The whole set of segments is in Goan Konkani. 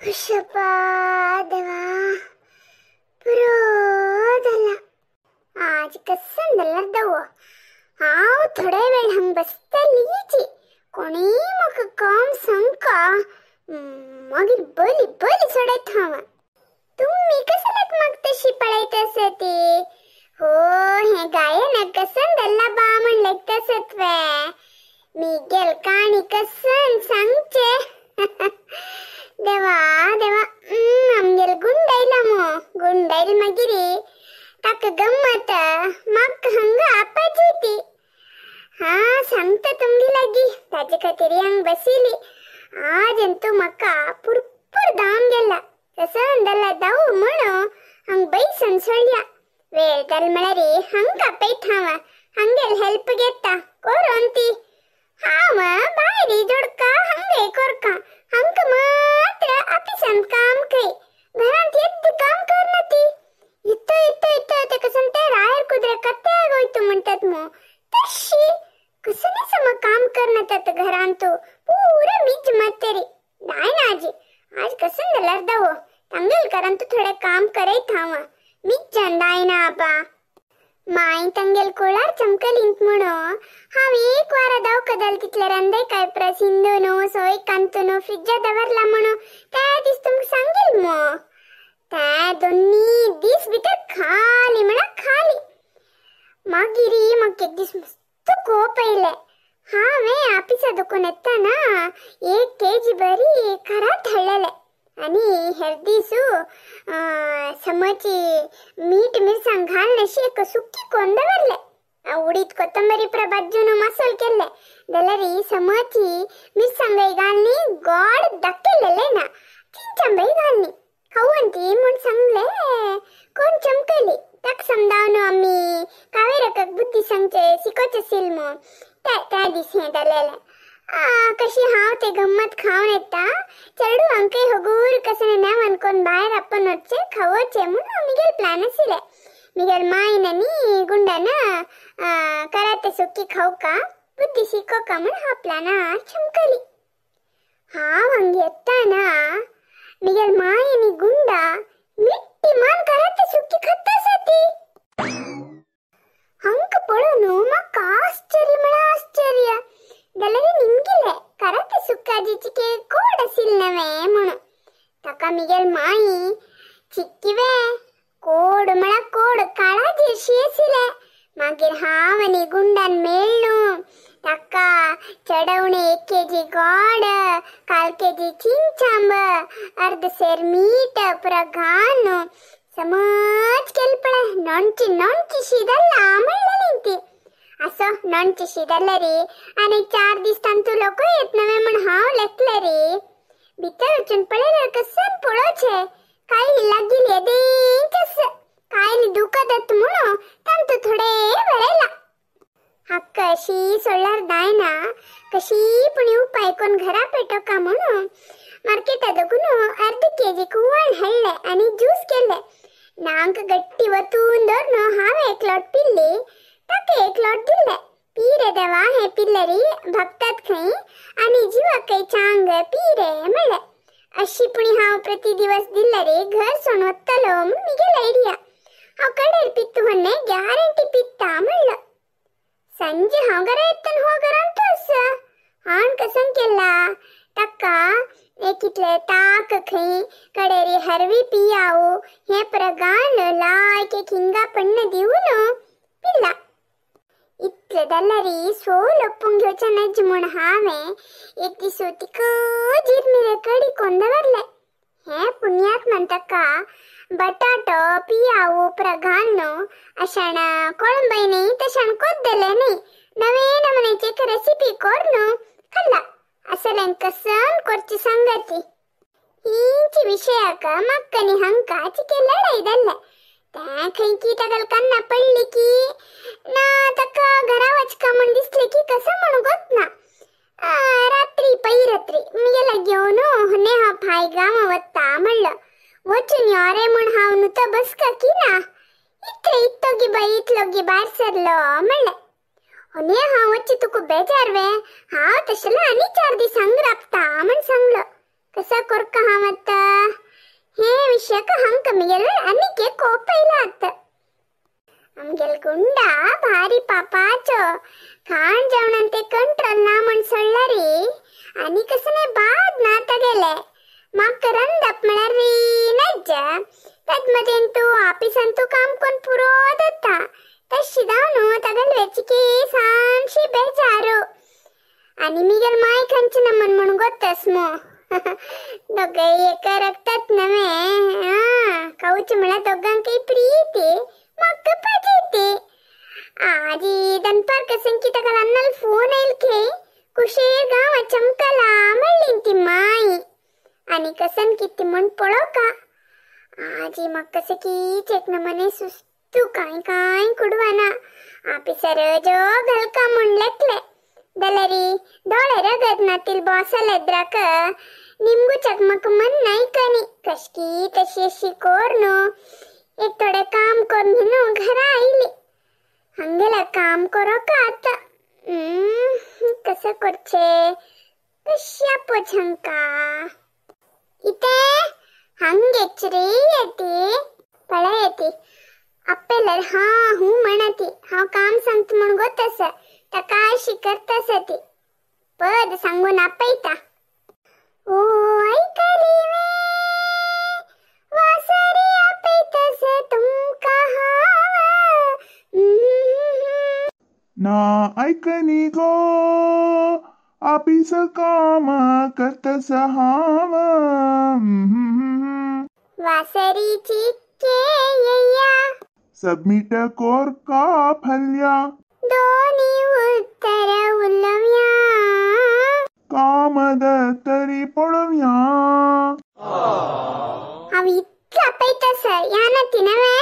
हुशप्पा देवा पुरो जाला. आज कसन जाल्यार दवो हांव थोडे वेळ हांग बसतलीची. कोणीय म्हाका काम सांगका मागीर बरी बरी सोडयत हांव. तुमी कसल्याक म्हाका तशी पळयत आसा ती? हो हें गायन कसन धरला बा म्हण लेगता आसत वे. मिगेल काणी कसन सांगचे. देवा देवा आमगेल गुंडायला मो गुंडायल मागीर ताका गम्मत म्हाका हांगा आपाची ती. हा सांगता तुमगे लागीं ताजे खातीर हांग बशिल्ली. आज तूं म्हाका पुरपूर धांवन गेला. तसो जाल्यार धांव म्हणून हांग बैसन सोडल्या. वेळ जाल म्हळ्यार हांग कापयत हांव हांगेल हेल्प घेता कोरोन ती. हांव भायर जोडका हांगे कोरका हांकां मात्र ऑफिसांत काम खंय घरांत येद्द काम करना ती. इतो इतो इतो ताका सांगता रायर कुदरे कत्याग वयता म्हणटात मु तशी कसलें सम काम करना तात घरांत पुरा मीच मात्तरी. जायना आजी आज कसन जाल्यार दावो तांगेल घरांत थोडें काम करयत हांव मिच्चान जायना आपा. माय तांगेल कुळार चमकलींत म्हणून हांव एक वारा दावका जाल तितले रांदय काय प्रस हिंदून सोय कांतून फ्रिजा दवरला म्हणून त्या दीस तुमकां सांगेल मो. त्या दोन्ही दीस भितर खाली म्हणा खाली. मागीर म्हाका एक दीस मस्त कोप आयलें. हांवें ऑफिसा दुकून येतना 1 केजी बरी घरात हाडलेलें आनी हेर दीस समची मीठ मिरसांग घालून अशी एक सुकी कोन दवरले. उडीद कोथंबरी प्र भाजून मसाल केल्ले जाल्यार समची मिरसांगाय घालनी गोड दाखयलेले ना चिंचांबाय घालनी खावंती म्हूण सांगले कोण चमकली. ताका समजावन आमी कावेरकाक बुद्धी सांगचे शिकोवचें आशिल्लें म्हूण त्या दीस हें जालेलें. कशी हांव ते गम्मत खावन येता चेडवांकय हगूर कसलें नेमान कोण भायर आपोवन वचचें खावोवचें म्हूण मिगेल प्लॅन आशिल्लें. मिगेल मायन आनी गुंडान कराते सुकी खावका बुद्धी शिकोवका म्हूण हांव प्लॅनार चमकली. हांव हांग येतना मिगेल माय आनी गुंडा मिट्टी मान कराते सुकी खाता आसा ती. हांकां पळोवन म्हाका आश्चर्य म्हळ्यार आश्चर्य. जाल्यार निमगिलें कराते सुक्काजीची के गोड आशिल्लें नवें म्हणून. ताका मिगेल माई चिक्की वे कोड म्हळ्यार कोड काळाजीरशी आशिल्लें. मागीर हांव आनी गुंडान मेळ्ळू ताका चडवणे 1 केजी गोड 1/4 केजी चिंचांब अर्द सेर मीठ पुरा घालून समज केलें पळय. नोणची नोणची शी जाल्ला म्हणलेली ती. असो नोणची शी जाल्यार आनी 4 दीस तांतू लोकूय येत नवें म्हूण हांव लेखलें रे. भितर वचून पळयल्यार कसन पळोवचें कायली लागिल्ली येदेंच आसा कायली दुखत म्हणून तांतू थोडे बरयलां. हक्क अशी सोडल्यार जायना कशी पूण उपाय कोण घरा पेटोवका म्हणून मार्केटा दोगून अर्द केजी कुवाळ हाडलें आनी ज्यूस केलें. नांक गट्टी वतून दवरून हांवें एक लोट पिल्ली ताका एक लोट दिल्लें. पी रे देवा हें पिल्लेरी भक्तात खंय आनी जिवाकय चांग पी रे म्हणलें. अशी पुणी हांव प्रति दिवस दिल्लेरी घर सोडून वतलो म्हूण मिगेल आयडिया. हांव कडेर पित्त म्हणलें गॅरंटी पित्ता म्हणलं. संजे हांव घरा येतना हो घरांत आसा. हांवें कसन केला ताका एक इतलें ताक खंय कडेरी हरवी पियाव हें प्रगान लायक एक हिंगा पण्ण दिवन पिल्ला. इतलें जाल्यार सो लपून घेवचें नज म्हूण हांवें एक दीस तिका जिरमिरे कडी कोन्न दवरलें. हें पुण्यात्मान ताका बटाटो पियाव प्रघान अशाण कोळंबय न्ही तशाण कोद्दलें न्ही नवे नमून्याची एक रेसिपी करून खाल्ला. असलें कसन करची सांगती हिंची विशयाक म्हाका आनी हांकां चिके लढाय जाल्लें. तें खंय की ताका कन्ना पडली की ना ताका घरा वचका म्हूण दिसलें की कसो म्हूण गोतना. रात्री पयरात्री मिगेला घेवन हने हांव फाय गांवां वता म्हणलो. वचून यो रे म्हूण हांव नुतो बसका की ना इतले इतलो गी बाय इतलो गी भायर सरलो म्हणलें. हने हांव वची तुका बेजार वे हांव तशें आनी 4 दीस हांग राबता म्हूण सांगलो. कसा कोरका हांव आतां? विषयक हंक मिगेल अनिके कोप इलात. आमगेल गुंड भारी पापाचो खाण जेवणांते कंट्रोल ना म्हण सोडलारी आनी कसने बाद ना तगेले. म्हाका रंदप म्हळ्यार नज्ज. तद्मदेन तूं ऑफिसान तूं काम कोन पुरो जाता. तशी जावन तागेल वेचिकी सामशी बेजारू. आनी मिगेल माय खंयचे नमन म्हण गोत्तस मू. दोगांय एका रक्तात नवे. खावचे म्हळ्यार दोगांकय प्रीती म्हाका पाजेती. आजी दनपार कसंकी ताका अन्नाल फोन आयल खे कुशेर गांव चमकला म्हणली ती माई. आनी कसन किती म्हण पळोवका. आजी म्हाका कशें की चेक नमने सुस्तू कांय कांय कुडवाना. ऑफिसर जो घालका म्हण लेखले दलरी दोळे रगत नातील बॉसाल एद्राक निमगू चकमक मन नाही कनी कशकी तशी अशी कोरनो एक थोडे काम करून घेऊन घरा आयली. हंगेला काम करो का आता कसं करचे कश्या पोछंका इथे हंगेच रे येते पळा येते अप्पेलर हा हूँ म्हणती हांव काम सांगता म्हण गोत आसा ताका अशी करता आसा ती पद सांगून आपयता. ओ ऐकली वे वासरी आपयतस तुमका हांव. ना ऐकनी गो ऑफिस काम करतस हांव. वासरी चिक्के येया सबमिट कोर का फल्या दोनी उत्तर उलव्या कामद तरी पळोवया. हांव इतलें आपयता या ना ती नवे.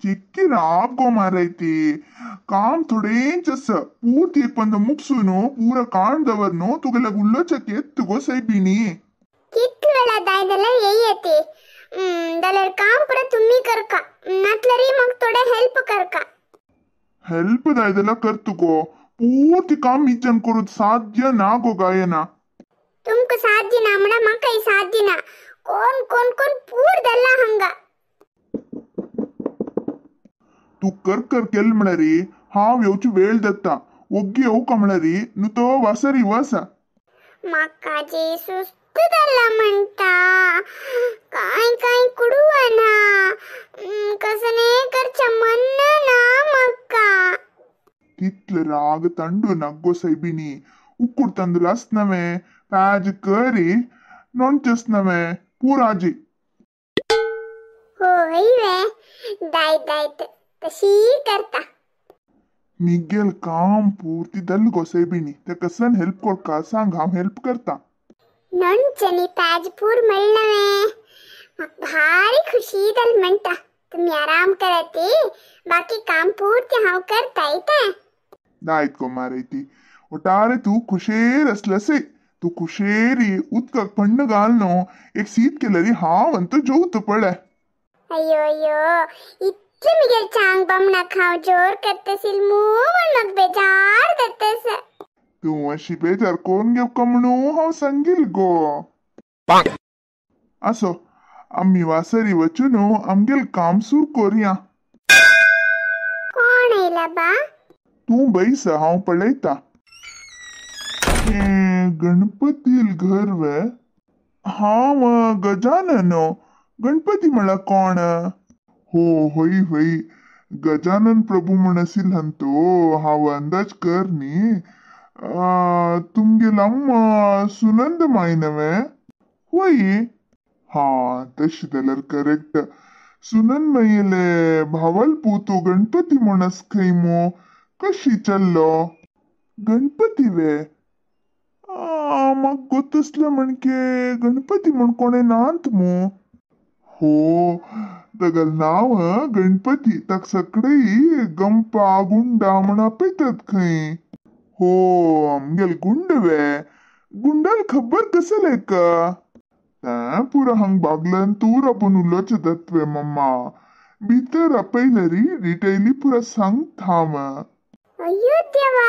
चिक्की राब गो मारयती काम थोडेंच आसा पूर्ತಿ एक पंद मुगसून पूरा काण दवरनो तुगेल्या उल्लोचक येत गो सैबिणी. कितले वेळा दाय जाल्यार येयती जाल्यार काम पुरा तुमी करका नातल्यार म्हाका थोडे हेल्प करका. हेल्प जाय जाल्यार करतु गो पूर्ती काम मिजन करूं साध्य ना गो गायना. तुमकां साध्य ना म्हळ्यार म्हाकाय साध्य ना. कोण कोण कोण पूर जाल्ला हांगा. तूं कर कर केल म्हळ्यार हांव येवची वेळ जाता ओग्गी येवका म्हळ्यार न्हू तो वासरी वसा. म्हाका जी सुस्त जाला म्हणटा कांय कांय कुडवना कसने करचें मन ना म्हाका. तितले राग तंडू नग्गो सैबिणी उक्कुड ತಂದುಲು ಅಸ್ನವೆ ಪ್ಯಾಜ್ ಕರಿ ನೊಂಚಸ್ನವೆ ಪೂರಾಜಿ. होय वे दायत दायत तशी करता. मिगेल काम पूर्ती दल गो सैबिणी ते कसन हेल्प कोरका सांग हांव हेल्प करता. नोंचनी प्याज पूर मेळ्ळवे म्हाका भारी खुशी जाली म्हणटा. तुमी आराम कराती बाकी काम पूर्ती हांव करता इतें. दायत गो मारयती ಒಟ್ಟಾರೆ तूं खुशेर असलसे तूं खुशेरी उदकाक पण्ण घाल न्हू एक सीत केल्यारी हांव अंतू जेवता पळय. अय्यो अय्यो इतलें मिगेल चांग बामणाक हांव जोर करतसील मू म्हण म्हाका बेजार जातस. तूं अशी बेजार कोन्न घेवका म्हणू हांव सांगील गो. असो आमी वासरी वचून आमगेल काम सुरू करुया. कोण आयला बा? तूं बैस हांव पळयता. गणपतील घर वे? हांव गजानन. गणपती म्हळ्यार कोण? हो होय होय गजानन प्रभू म्हण आशिल्लो हंतो हांव अंदाज कर न्ही. तुमगेल अम्मा सुनंद माई नवे? होय हा तशें जाल्यार करेक्ट. सुनंद माईले भावाल पूत गणपती म्हण आसा खंय मू कशी चल्लो? गणपती वे? म्हाका गोत आसलें म्हणके गणपती म्हण कोणें नात मू. हो तागेलें नांव गणपती ताका सगळीं गंपा गुंडा म्हण आपयतात खंय. हो आमगेल गुंड वे? गुंडाल खबर कसं लेका? तें पुरो हांग बागल्यान तूं राबून उलोवचें जातलें मम्मा. भितर आपयल्यारी डिटेली पुरो सांगता हांव. अय्यो देवा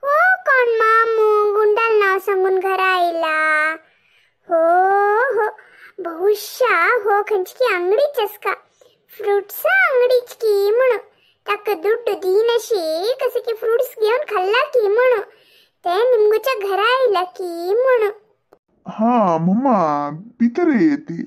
हो कोण मामू गुंडाल नाव सांगून घरा आयला. हो हो बहु ಬಹುಶಃ ಹೋ खंचकी अंगडीच असका फ्रुट्सा अंगडीच की म्हणून ताका दुड्डू दीनशी कसे की फ्रुट्स घेऊन खाल्ला की म्हणून ते निमगुच्या घरा आयला की म्हणून. हा मम्मा भितर येते.